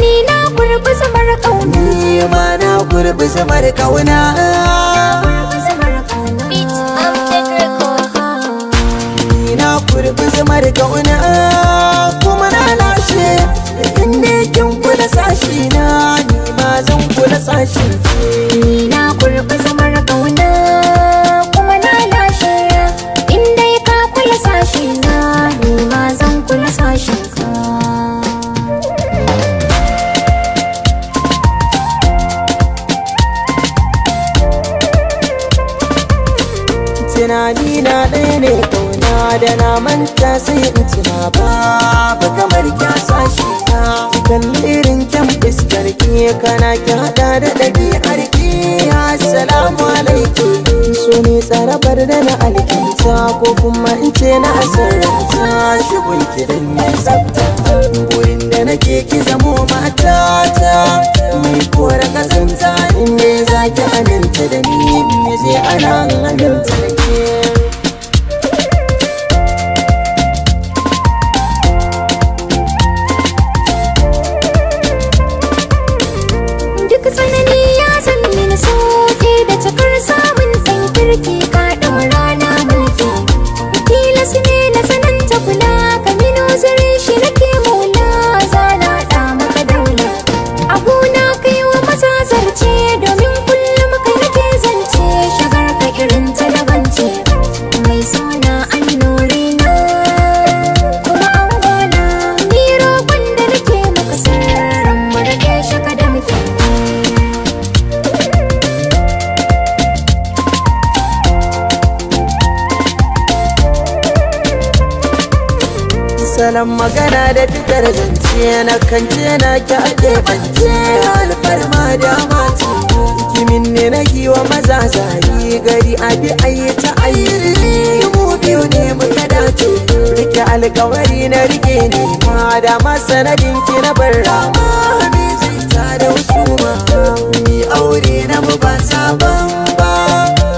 Ni na gurbi zamar kauna. Ni ma na gurbi zamar kauna. Ni na gurbi zamar kauna kuma na lashe. Inda kin kula sashi na, ni ma zan kula sashin ki. Ni na gurbi zamar kauna kuma na lashe. Inda ka kula sashi na, ni ma zan kula sashin ka. Tunani na ɗaya ne kauna da na manta sai in tuna babu kamar kya sashi na. Kalli irin kyan fuskar ki kana ki haɗa da ɗabi'ar ki. Assalamu alaikum. So ne tsarabar da na alkinta ko kuma in ce na asararta. Shigun ki dan ya tsafta. Burin da nake ki zamo matata mai kora kazanta. In ne za ki aminta da ni, me zai ana aminta da ke. Duk tsanani ya zan mini sauƙi da cikar samun ɗan kirki ka ɗau rana mulki. Tilas ne na tsananta kula ka mino zare shi nake maula zana ɗa maka daula. Abuna kai wa maza zarce domin kullum kai nake zance shigar ka irin ta daban ce. Mai suna annuri na kuma an gona ni roƙon da nake maka sirrin mu rike shi ka damke. Salon magana da fitar zance na kance na ki ake bance alfarma da mati. Kimin ne na giwa maza zari gari abi ayi ta ayi mu biyu ne muka dace. Rike alkawari na rike ne ma da masanadin ki na bar rama. Mi zai ta da husuma ni aure na mu ba sabon ba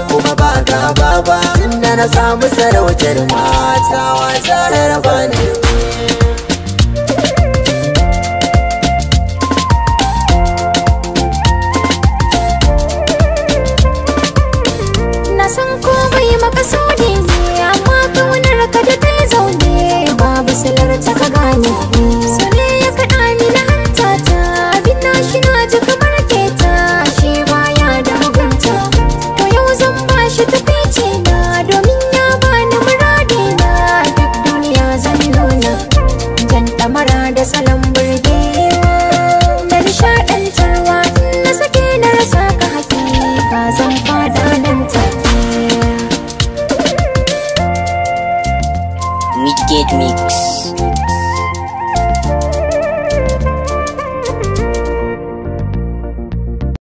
kuma ba gaba ba. Tunda na samu sarautar mata wa zarar bani. Na san komai makasudi ne amma kaunar ka da ta zaune babu silar ta ka gane. So ne ya kaɗa mini hanta ta abin na shi na ji kamar keta shi baya da mugunta. To yau zan ba shi tukwici na domin ya bani muradi na duk duniya zan nuna. Jan ɗamara da salon burgewa da nishaɗantarwa in na sake na rasa ka hakika zan fada nan take. Midgate Mix.